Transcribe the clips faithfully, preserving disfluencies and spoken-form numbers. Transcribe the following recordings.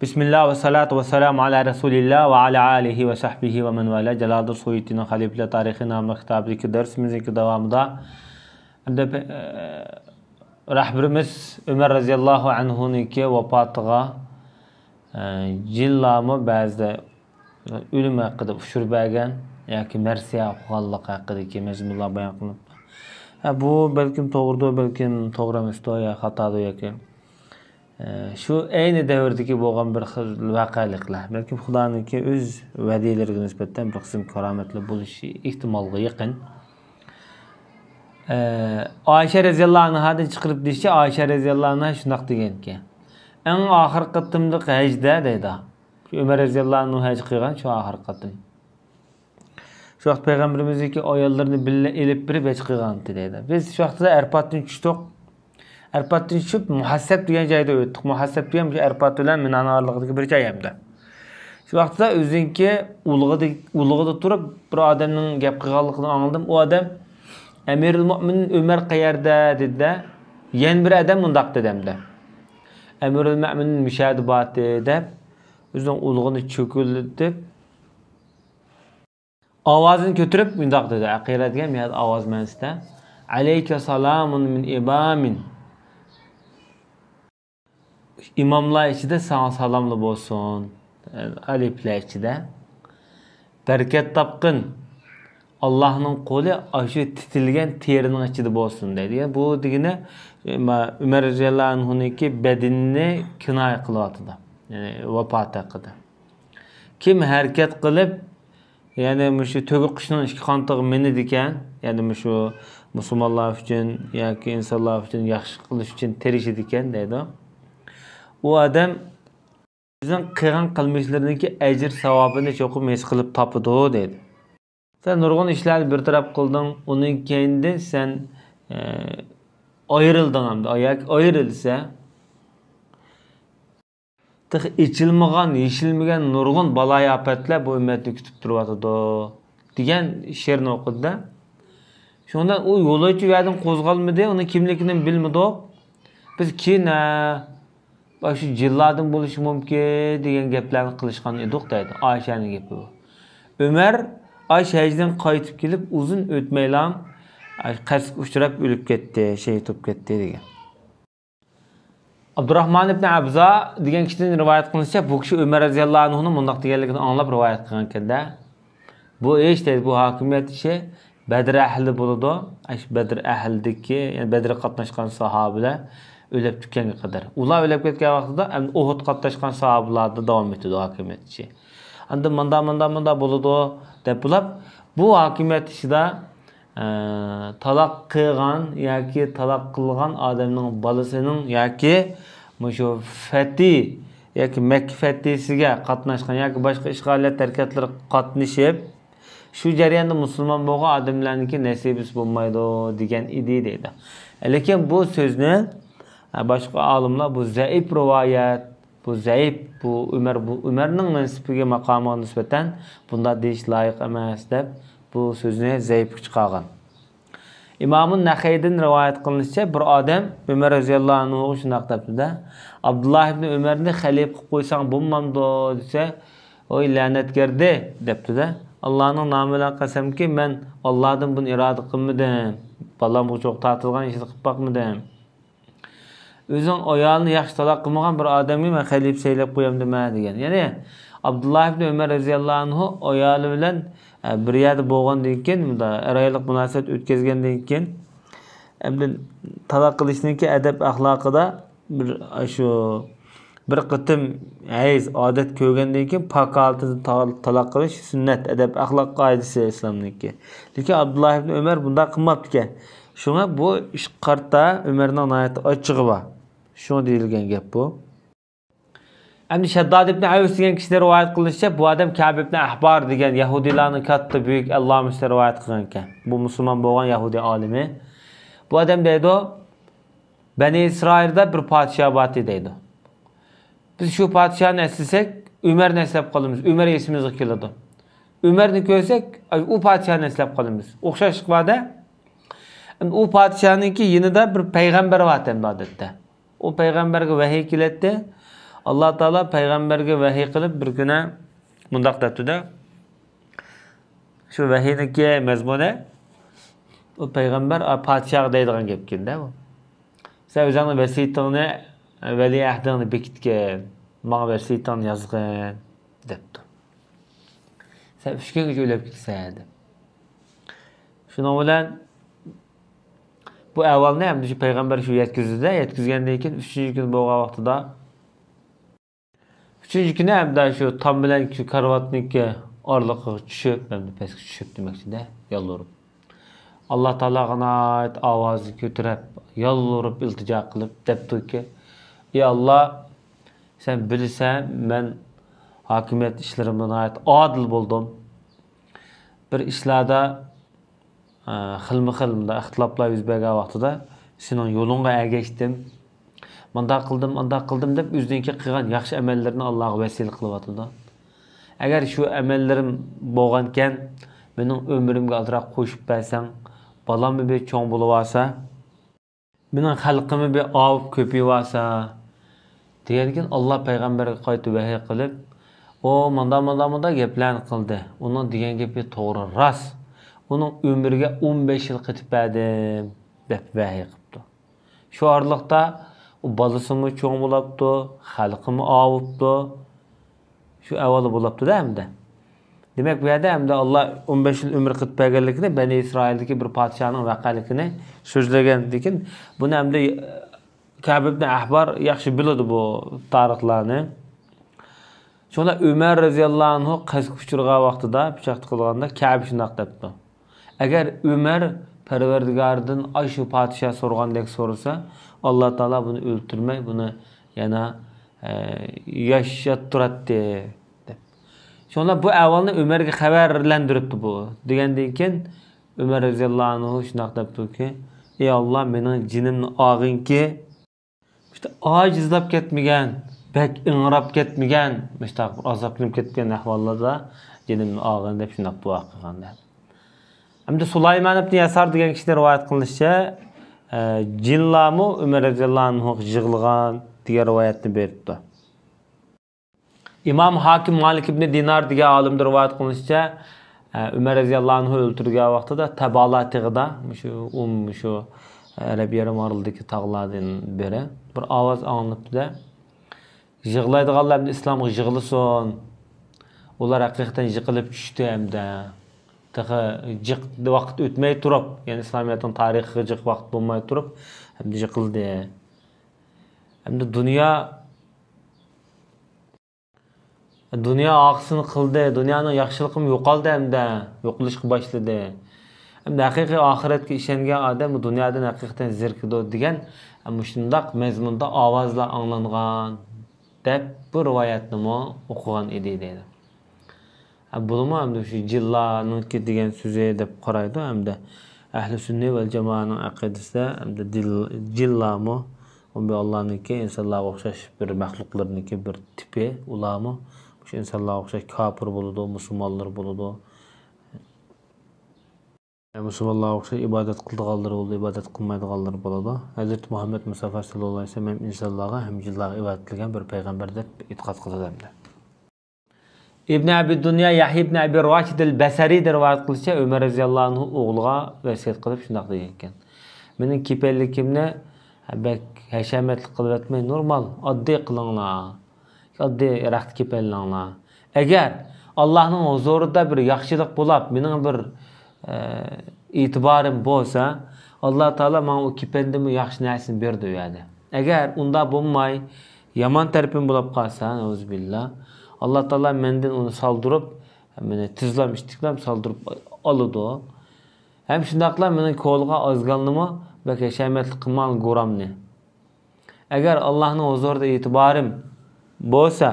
بىسمىللا ۋەسسالاتۇ ۋەسسالامۇ ئالا رەسۇلىللا ۋە ئالا ئالىھى ۋە سەھبىھى ۋە مەن ۋالا. جالالىدىن سۇيۇتىنىڭ خەلىپىلەر تارىخى ناملىق كىتابىدىكى دەرسىمىزنىڭكى داۋامىدا، ئەمدى، ئە، رەھبىرىمىز ئۆمەر رەزىياللاھۇ ئەنھۇنىڭكى ۋاپاتىغا، ئە، جىنلارمۇ بەزىدە ئۆلۈم ھەققىدە ئۇچۇر بەرگەن ياكى مەرسىيە ئوقۇغانلىق ھەققىدىكى مەزمۇنلار بايان قىلىنىپتۇ. ھە، بۇ بەلكىم توغرىدۇ، بەلكىم توغرا ئەمەستۇ يا خاتادۇ ياكى، ئە، شۇ ئەينى دەۋردىكى بولغان بىر خىل ۋەقەلىكلەر. بەلكىم خۇدانىڭكى ئۆز ۋەدىلىرىگە نىسبەتەن بىر قىسىم كارامەتلەر بولۇشى ئېھتىمالغا يېقىن. ئە، ئائىشە رەزىياللاھۇ ئەنھادىن چىقىرىپ دېيىشىچە، ئائىشە رەزىياللاھۇ ئەنھا شۇنداق دېگەنكەن، ئەڭ ئاخىرقى قېتىملىق ھەجدە دەيدۇ. شۇ ئۆمەر رەزىياللاھۇ ئەنھۇ ھەج قىلغان شۇ ئاخىرقى قېتىم. شۇ ۋاقىت پەيغەمبىرىمىزنىڭكى ئاياللىرىنى بىللە ئېلىپ بېرىپ ھەج قىلغانتى دەيدۇ. بىز شۇ ۋاقىتتا ئەرپاتتىن چۈشتۇق. ئەرپاتتىن چۈشۈپ، مۇھەسسەب دېگەن جايدا ئۆتتۇق. مۇھەسسەب دېگەن مۇشۇ ئەرپات بىلەن مىنانىڭ ئارىلىقىدىكى بىر جاي ئەمدى. شۇ ۋاقىتتا ئۆزىنىڭكى ئۇلىغىدا، ئۇلىغىدا تۇرۇپ، بىر ئادەمنىڭ گەپ قىلغانلىقىنى ئاڭلىدىم. ئۇ ئادەم، «ئەمىرۇل مۆمىنىن ئۆمەر قەيەردە؟» دېدى-دە، يەنە بىر ئادەم مۇنداق دېدى ئەمدى، «ئەمىرۇل مۆمىنىن مۇشۇ يەردە بارتى» دەپ، ئۆزىنىڭ ئۇلىغىنى چۆكۈلدىتىپ، ئاۋازىنى كۆتۈرۈپ مۇنداق دېدى، ئەقىرە دېگەن مۇ يەردە ئاۋاز مەنىسىدە، «ئەلەيكە سالامۇن مىن ئىمامىن.» ئىماملار ئىچىدە ساڭا سالاملا بولسۇن. ئەلىپلەر ئىچىدە. بەرىكەت تاپقىن. ئاللاھنىڭ قولى ئاشۇ تىتىلگەن تېرىنىڭ ئىچىدە بولسۇن دەيدۇ. يەنى بۇ دېگىنى، ئۆمەر رەزىياللاھۇ ئەنھۇنىڭكى بەدىنىنى كىنايە قىلىۋاتىدۇ. يەنى ۋاپات ھەققىدە. كىم ھەرىكەت قىلىپ، يەنى مۇشۇ تۆگە قۇشنىڭ ئىككى قانىتىغا مىنىدىكەن، يەنى مۇشۇ مۇسۇلمانلار ئۈچۈن ياكى ئىنسانلار ئۈچۈن ياخشى قىلىش ئۈچۈن تىرىشىدىكەن دەيدۇ. ئۇ ئادەم ئۆزىنىڭ قىلغان قىلمىشلىرىنىڭكى ئەجىر ساۋابىنى چوقۇم ھېس قىلىپ تاپىدۇ دەيدۇ. سەن نۇرغۇن ئىشلارنى بىر تەرەپ قىلدىڭ، ئۇنىڭ كەينىدىن سەن، ئە، ئايرىلدىڭ ئەمدى، ياكى ئايرىلسا، تېخى ئېچىلمىغان، يېشىلمىگەن نۇرغۇن بالايىئاپەتلەر بۇ ئۈممەتنى كۈتۈپ تۇرۇۋاتىدۇ، دېگەن شېئىرنى ئوقۇدى-دە. شۇنىڭدىن ئۇ يولۇچى ئۇ يەردىن قوزغالمىدى، ئۇنىڭ كىملىكىنى بىلمىدۇق. بىز كېيىن، ھە، شۇ جىنلاردىن بولۇشى مۇمكىن دېگەن گەپلەرنى قىلىشقان ئىدۇق دەيدۇ. ئائىشەنىڭ گېپى بۇ. ئۆمەر ئاشۇ ھەجدىن قايتىپ كېلىپ ئۇزۇن ئۆتمەيلا قەستكە ئۇچراپ ئۆلۈپ كەتتى، شېھىت بولۇپ كەتتى دېگەن. ئابدۇراخمان ئىبنى ئەبزا دېگەن كىشىدىن رىۋايەت قىلىنىشىچە، بۇ كىشى ئۆمەر رەزىياللاھۇ ئەنھۇنىڭ مۇنداق دېگەنلىكىنى ئاڭلاپ رىۋايەت قىلغانىكەن-دە. بۇ ئىش دەيدۇ، بۇ ھاكىمىيەت ئىشى بەدر ئەھلى بولىدۇ. ئاشۇ بەدر ئەھلىدىكى، يەنى بەدرگە قاتناشقان ساھابىلەر ئۆلۈپ كەتكەنگە قەدەر. ئۇلار ئۆلۈپ كەتكەن ۋاقتىدا ئەمدى ئۇھۇد قاتناشقان ساھابىلاردا داۋام ئېتىدۇ ھاكىمىيەت ئىشى. ئاندىن مۇنداق، مۇنداق، مۇنداق بولىدۇ دەپ بولۇپ، بۇ ھاكىمىيەت ئىشىدا ئە، تالاق قىلغان ياكى تالاق قىلغان ئادەمنىڭ بالىسىنىڭ ياكى مۇشۇ فەتھى ياكى مەككە فەتھىسىگە قاتناشقان ياكى باشقا ئىشغالىيەت ھەرىكەتلىرىگە قاتنىشىپ، شۇ جەرياندا مۇسۇلمان بولغان ئادەملەرنىڭكى نەسىبىسى بولمايدۇ دېگەن ئىدى دەيدۇ. لېكىن بۇ سۆزنى، ئە، باشقا ئالىملار بۇ زەئىپ رىۋايەت، بۇ زەئىپ، بۇ ئۆمەر، بۇ ئۆمەرنىڭ مەنسىپىگە، ماقامىغا نىسبەتەن بۇنداق دېيىش لايىق ئەمەس دەپ، بۇ سۆزنى زەئىپكە چىقارغان. ئىمامۇ نەخەيدىن رىۋايەت قىلىنىشىچە، بىر ئادەم ئۆمەر رەزىياللاھۇ ئەنھۇغا شۇنداق دەپتۇ-دە، «ئابدۇللا ئىبنى ئۆمەرنى خەلىپە قىلىپ قويساڭ بولمامدۇ؟» دېسە، «ۋاي لەنەتگەردى» دەپتۇ-دە، «ئاللانىڭ نامى بىلەن قەسەمكى، مەن ئاللادىن بۇنى ئىرادە قىلمىدىم، بالامغا چوغ تارتىدىغان ئىشنى قىلىپ باقمىدىم.» ئۆزىنىڭ ئايالىنى ياخشى تالاق قىلمىغان بىر ئادەمگە مەن خەلىپە سايلاپ قويامدىمەن دېگەن. يەنى ئابدۇللا ئىبنى ئۆمەر رەزىياللاھۇ ئەنھۇ ئايالى بىلەن، ئە، بىر يەردە بولغاندىن كېيىن، مۇنداق ئەر-ئاياللىق مۇناسىۋەت ئۆتكەزگەندىن كېيىن، ئەمدى تالاق قىلىشنىڭكى ئەدەپ ئەخلاقىدا بىر، ئاشۇ بىر قېتىم ھەيز، ئادەت كۆرگەندىن كېيىن پاك ھالىتىدە تا-، تالاق قىلىش سۈننەت، ئەدەپ ئەخلاق قائىدىسى ئىسلامنىڭكى. لېكىن ئابدۇللا ئىبنى ئۆمەر بۇنداق قىلماپتىكەن. شۇڭا بۇ ئىشقا قارىتا ئۆمەرنىڭ ناھايىتى ئاچچىقى بار. شۇڭا دېيىلگەن گەپ بۇ. ئەمدى شەدداد ئىبنى ئەۋس دېگەن كىشىدىن رىۋايەت قىلىنىشىچە، بۇ ئادەم كەب ئىبنى ئەھبار دېگەن يەھۇدىيلارنىڭ كاتتا بۈيۈك ئەللامىسىدىن رىۋايەت قىلغانىكەن. بۇ مۇسۇلمان بولغان يەھۇدىي ئالىمى. بۇ ئادەم دەيدۇ، بەنى ئىسرائىلدا بىر پادىشاھ بارتى دەيدۇ. بىز شۇ پادىشاھنى ئەسلىسەك، ئۆمەرنى ئەسلەپ قالىمىز، ئۆمەر ئېسىمىزگە كېلىدۇ. ئۆمەرنى كۆرسەك، ئۇ پادىشاھنى ئەسلەپ قالىمىز. ئوخشاشلىق بار-دە. ئەمدى ئۇ پادىشاھنىڭكى يېنىدا بىر پەيغەمبەر بارتى ئەمدى ئادەتتە. ئۇ پەيغەمبەرگە ۋەھىي كېلەتتى. ئاللا تائالا پەيغەمبەرگە ۋەھىي قىلىپ بىر كۈنى مۇنداق دەپتۇ-دە، شۇ ۋەھىينىڭكى مەزمۇنى، ئۇ پەيغەمبەر، ئا، پادىشاھقا دەيدىغان گەپكەن-دە بۇ. سەن ئۆزۈڭنىڭ ۋەسىيىتىڭنى، ۋەلىئەھدىڭنى بېكىتكىن، ماڭا ۋەسىيىتىڭنى يازغىن، دەپتۇ. سەن ئۈچ كۈنگىچە ئۆلۈپ كېتىسەن، دەپ. شۇنىڭ بىلەن بۇ ئەھۋالنى ئەمدى شۇ پەيغەمبەر شۇ يەتكۈزدى-دە، يەتكۈزگەندىن كېيىن ئۈچىنچى كۈن بولغان ۋاقتىدا، ئۈچىنچى كۈنى ئەمدى شۇ تام بىلەن شۇ كارىۋاتنىڭكى ئارىلىقىغا چۈشۈپ، ئەمدى پەسكە چۈشۈپ دېمەكچىدە، يالۋۇرۇپ. ئاللا تائالاغا ناھايىتى ئاۋازىنى كۆتۈرۈپ، يالۋۇرۇپ، ئىلتىجا قىلىپ دەپتۇكى، ئى ئاللا، سەن بىلىسەن، مەن ھاكىمىيەت ئىشلىرىمدا ناھايىتى ئادىل بولدۇم. بىر ئىشلاردا ئە، خىلمۇ خىل مۇنداق ئىختىلاپلار يۈز بەرگەن ۋاقتىدا سېنىڭ يولۇڭغا ئەگەشتىم، مۇنداق قىلدىم، ئانداق قىلدىم دەپ ئۆزىنىڭكى قىلغان ياخشى ئەمەللىرىنى ئاللاغا ۋەسىيلە قىلىۋاتىدۇ. ئەگەر شۇ ئەمەللىرىم بولغانكەن، مېنىڭ ئۆمرۈمگە ئازراق قوشۇپ بەرسەڭ، بالاممۇ بىر چوڭ بولۇۋالسا، مېنىڭ خەلقىممۇ بىر ئاۋۇپ كۆپىيىۋالسا، دېگەندىكىن، ئاللا پەيغەمبەرگە قايتا ۋەھىي قىلىپ، ئۇ مۇنداق، مۇنداق، مۇنداق گەپلەرنى قىلدى. ئۇنىڭ دېگەن گېپى توغرا، راست. ئۇنىڭ ئۆمرىگە ئون بەش يىل قېتىپ بەردىم، دەپ ۋەھىي قىپتۇ. شۇ ئارىلىقتا ئۇ بالىسىمۇ چوڭ بولاپتۇ، خەلقىمۇ ئاۋۇپتۇ. شۇ ئەھۋالدا بولاپتۇ-دە ئەمدى. دېمەك، بۇ يەردە ئەمدى ئاللا ئون بەش يىل ئۆمۈر قىلىپ بەرگەنلىكىنى، بەنى ئىسرائىلدىكى بىر پادىشاھنىڭ ۋەقەلىكىنى سۆزلىگەندىكىن، بۇنى ئەمدى كەب ئىبن ئەھبار ياخشى بىلىدۇ بۇ تارىخلارنى. شۇڭا ئۆمەر رەزىياللاھۇ ئەنھۇ قەستكە ئۇچرىغان ۋاقتىدا، پىچاق تىقىلغاندا كەب شۇنداق دەپتۇ. ئەگەر ئۆمەر پەرۋەردىگاردىن ئاشۇ پادىشاھ سورىغاندەك سورىسا، ئاللا تائالا بۇنى ئۆلتۈرمەي، بۇنى يەنە، ئە، ياشاپ تۇراتتى، دەپ. شۇڭا بۇ ئەھۋالنى ئۆمەرگە خەۋەرلەندۈرۈپتۇ بۇ. دېگەندىن كېيىن ئۆمەر رەزىياللاھۇ ئەنھۇ شۇنداق دەپتۇكى، ئى ئاللا، مېنىڭ جېنىمنى ئالغىنكى، ئىشتە ئاجىزلاپ كەتمىگەن، بەك ئىڭراپ كەتمىگەن، مۇشتاق بىر ئازابلىنىپ كەتكەن ئەھۋاللاردا جېنىمنى ئالغىن دەپ شۇنداق دۇئا قىلغان دەپ. ئەمدى سۇلايمان ئىبن يەسار دېگەن كىشىدىن رىۋايەت قىلىنىشىچە، ئە، جىنلارمۇ ئۆمەر رەزىياللاھۇ ئەنھۇغا يىغلىغان دېگەن رىۋايەتنى بېرىپتۇ. ئىمام ھاكىم مالىك ئىبن دىنار دېگەن ئالىمدىن رىۋايەت قىلىنىشىچە، ئە، ئۆمەر رەزىياللاھۇ ئەنھۇ ئۆلتۈرگەن ۋاقتىدا تەبالا تېغىدا، مۇشۇ ئۇم، مۇشۇ ئەرەب يېرىم ئارىلىدىكى تاغلاردىن بىرى، بىر ئاۋاز ئاڭلىنىپتۇ-دە، يىغلايدىغانلار ئەمدى ئىسلامغا يىغلىسۇن. ئۇلار ھەقىقەتەن يىقىلىپ چۈشتى ھەمدە. تېخى جىق ۋاقىت ئۆتمەي تۇرۇپ، يەنى ئىسلامىيەتنىڭ تارىخىغا جىق ۋاقىت بولماي تۇرۇپ، ئەمدى يىقىلدى. ئەمدى دۇنيا، دۇنيا ئارقىسىنى قىلدى، دۇنيانىڭ ياخشىلىقىمۇ يوقالدى ئەمدى، يوقىلىشقا باشلىدى. ئەمدى ھەقىقىي ئاخىرەتكە ئىشەنگەن ئادەم بۇ دۇنيادىن ھەقىقەتەن زېرىكىدۇ دېگەن مۇشۇنداق مەزمۇندا ئاۋازلار ئاڭلانغان، دەپ بۇ رىۋايەتنىمۇ ئوقۇغان ئىدى، دەيدۇ. ھە، بۇلىمۇ ئەمدى شۇ جىنلارنىڭكى دېگەن سۆزى دەپ قارايدۇ. ئەمدى ئەھلى سۈننە ۋەل جامائەنىڭ ئەقىدىسىدە ئەمدى دىل-، جىنلارمۇ ئۇ بىر ئاللانىڭكى، ئىنسانلارغا ئوخشاش بىر مەخلۇقلىرىنىڭكى بىر تىپى. ئۇلارمۇ مۇشۇ ئىنسانلارغا ئوخشاش كاپىر بولىدۇ، مۇسۇلمانلار بولىدۇ. مۇسۇلمانلارغا ئوخشاش ئىبادەت قىلىدىغانلىرى بولىدۇ، ئىبادەت قىلمايدىغانلىرى بولىدۇ. ھەزرىتى مۇھەممەد مۇستافا ساللاللاھۇ ئەلەيھى ۋەسەللەم ھەم ئىنسانلارغا، ھەم جىنلارغا ئىبادەت قىلغان بىر پەيغەمبەر دەپ ئېتىقاد قىلىدۇ ئەمدى. ئىبنى ئەبى دۇنيا يەھيا ئىبنى ئەبى راشىد ئەل بەسرىدىن رىۋايەت قىلىشىچە، ئۆمەر رەزىياللاھۇ ئەنھۇ ئوغلىغا ۋەسىيەت قىلىپ شۇنداق دېگەنكەن، مېنىڭ كېپەنلىكىمنى بەك ھەشەمەتلىك قىلىۋەتمەي، نورمال، ئاددىي قىلىڭلار. ئاددىي رەختە كېپەنلەڭلار. ئەگەر ئاللاھنىڭ ھۇزۇرىدا بىر ياخشىلىق بولاپ، مېنىڭ بىر، ئە، ئېتىبارىم بولسا، ئاللا تائالا ماڭا ئۇ كېپەندىنمۇ ياخشى نەرسىنى بېرىدۇ ئۇ يەردە. ئەگەر ئۇنداق بولماي، يامان تەرىپىم بولاپ قالسا، نەئۇزۇبىللا، ئاللا تائالا مەندىن ئۇنى سالدۇرۇپ، مېنى تىزلام، ئىتتىكلام سالدۇرۇپ ئالىدۇ. ھەم شۇنداقلا مېنىڭ كولىغا ئازگالنىمۇ بەك ھەشەمەتلىك قىلماڭ گۇرامنى. ئەگەر ئاللاھنىڭ ھۇزۇرىدا ئېتىبارىم بولسا،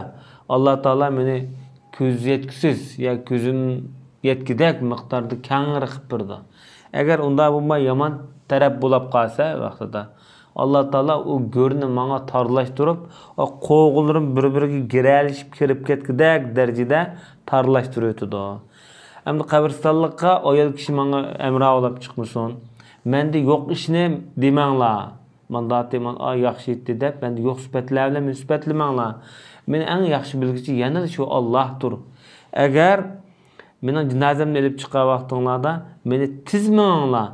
ئاللا تائالا مېنى كۆز يەتكۈسىز يا كۆزۈم يەتكۈدەك مىقداردا كەڭرى قىلىپ بېرىدۇ. ئەگەر ئۇنداق بولماي، يامان تەرەپ بولاپ قالسا ۋاقتىدا، ئاللا تائالا ئۇ گۆرنى ماڭا تارلاشتۇرۇپ، ئۇ قوغۇنلىرىم بىر-بىرىگە گىرەلىشىپ كىرىپ كەتكۈدەك دەرىجىدە تارلاشتۇرۇۋېتىدۇ. ئەمدى قەبرىستانلىققا ئايال كىشى ماڭا ھەمراھ بولاپ چىقمىسۇن. مەندە يوق ئىشنى دېمەڭلار. مانداتى مانا ياخشى ئىتتى دەپ، مەندە يوق سۈپەتلەر بىلەن مېنى سۈپەتلىمەڭلار. مېنى ئەڭ ياخشى بىلگۈچى يەنىلا شۇ ئاللاھتۇر. ئەگەر مېنىڭ جىنازەمنى ئېلىپ چىققان ۋاقتىڭلاردا مېنى تىز مېڭىڭلار.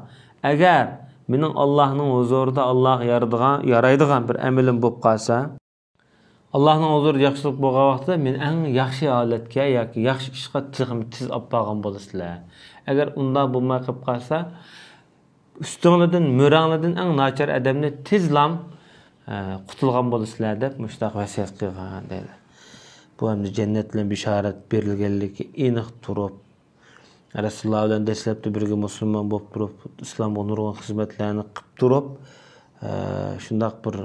ئەگەر مېنىڭ ئاللاھنىڭ ھۇزۇرىدا ئاللاھقا يارىدىغان، يارايدىغان بىر ئەمىلىم بولۇپ قالسا، ئاللاھنىڭ ھۇزۇرىدا ياخشىلىق بولغان ۋاقىتتا مېنى ئەڭ ياخشى ھالەتكە ياكى ياخشى ئىشقا تېخىمۇ تېز ئاپارغان بولىسىلەر. ئەگەر ئۇنداق بولماي قېلىپ قالسا، ئۈستۈڭلىدىن، مۆرەڭلىدىن ئەڭ ناچار ئادەمنى تېزلام، ئە، قۇتۇلغان بولىسىلەر دەپ مۇشۇنداق ۋەسىيەت قىلغان دەيدۇ. بۇ ئەمدى جەننەت بىلەن بېشارەت بېرىلگەنلىكى ئېنىق تۇرۇپ، رەسۇلۇللا بىلەن دەسلەپتە بىرگە مۇسۇلمان بولۇپ تۇرۇپ، ئىسلامغا نۇرغۇن خىزمەتلەرنى قىلىپ تۇرۇپ، ئە، شۇنداق بىر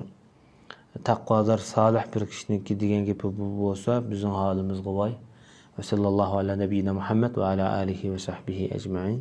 تەقۋادار، سالىھ بىر كىشىنىڭكى دېگەن گېپى بۇ بولسا، بىزنىڭ ھالىمىزغا ۋاي. ۋە سەللەللاھۇ ئەلا نەبىييىنا مۇھەممەد ۋە ئەلا ئالىھى ۋە سەھبىھى ئەجمەئىن.